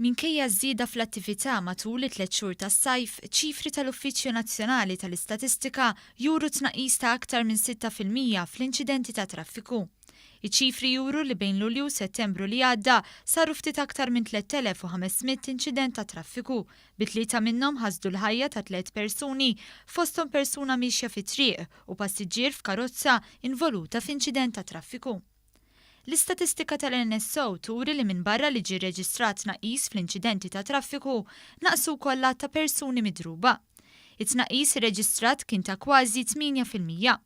Minkejja ż-żieda fl-attività matul it-tliet xhur tas-sajf, ċifri tal-Uffiċċju Nazzjonali tal-Istatistika juru tnaqqis ta' aktar minn 6% fl-inċidenti tat-traffiku. Iċ-ċifri juru li bejn Lulju u Settembru li għadda saru ftit aktar minn 3,500 inċident tat-traffiku, bi tlieta minnhom ħasdu l-ħajja ta' tliet persuni, fosthom persuna miexja fit-triq u passiġġier f'karozza involuta f'inċident tat-traffiku. L-istatistika tal-NSO turi li minbarra li ġie rreġistrat tnaqqis fl-inċidenti tat-traffiku, naqsu wkoll l-għadd ta' persuni midruba. It-tnaqqis irreġistrat kien ta' kważi 8%.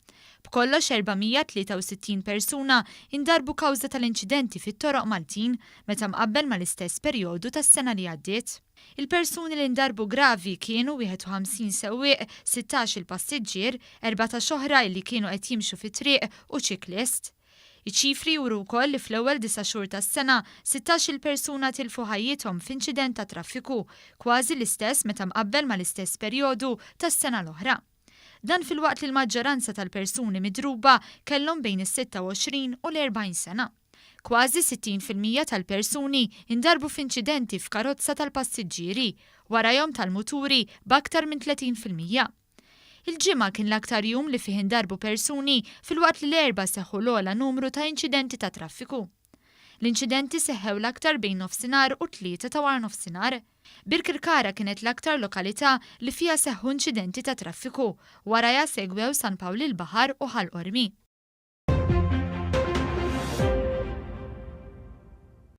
B'kollox 463 persuna indarbu kawża tal-inċidenti fit-toroq Maltin meta mqabbel mal-istess perjodu tas-sena li għaddiet. Il-persuni li ndarbu gravi kienu 51 sewwieq, 16 il-passiġġier, 14 oħra illi kienu qed jimxu fit-triq u ċiklist. Iċ-ċifri juru wkoll li fl-ewwel disa' xhur tas-sena, 16-il persuna tilfu ħajjithom f'inċident tat-traffiku, kważi l-istess meta mqabbel mal-istess perjodu tas-sena l-oħra. Dan filwaqt li l-maġġoranza tal-persuni midruba kellhom bejn is-26 u l-40 sena. Kważi 60% tal-persuni ndarbu f'inċidenti f'karozza tal-passiġġieri, warajhom tal-muturi b'aktar minn 30%. Il-Ġimgħa kien l-aktar jum li fih indarbu persuni filwaqt li l-Erbgħa seħħu l-ogħla numru ta' inċidenti tat-traffiku. L-inċidenti seħħew l-aktar bejn nofsinhar u t-tlieta ta' waranofsinhar. Birkirkara kienet l-aktar lokalità li fiha seħħu inċidenti tat-traffiku, warajha segwew San Pawl il-Baħar u Ħal Qormi.